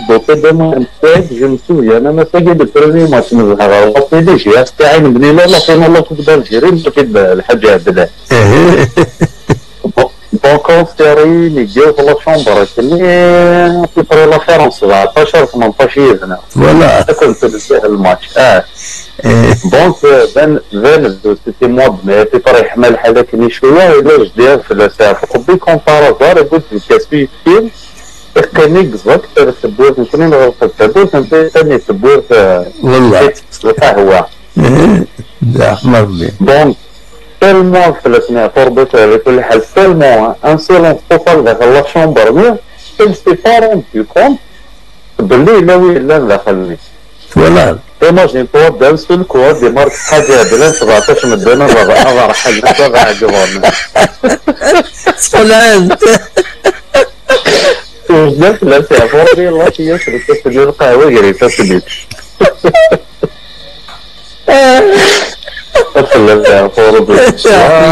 doté de moyens. Je me souviens, انا ساكن ال premier match نظهر la PDG تاعي نبني la finale la Coupe d'Algérie نمشي الحاج عبد الله. Donc on s'est réunis في la chambre كني في بري la France 17 18 يزنا. Voilà. كنت نسيه الماتش donc 22 c'était mois de mai في بري حمل حالك شويه الا جدير في الساعه قبي comme par hasard قلت الكاسبي فيلم كان exact تبورت نكون نغلق التبورت انت ثاني تبورت. والله القهوه. لا مرضي. Donc tellement فلسنا تربط على كل حال tellement un silence total داخل la chambre mais il s'est pas rendu compte باللي لا وين لا دخلني. Voilà. Imagine-toi d'un seul coup démarque حاجة بلا 17 مدينة أظهر حاجة سبعة عجبهم. سلام. وجدت لا سيفوري الله يسر تسجيل القهوة قريت تسجيل.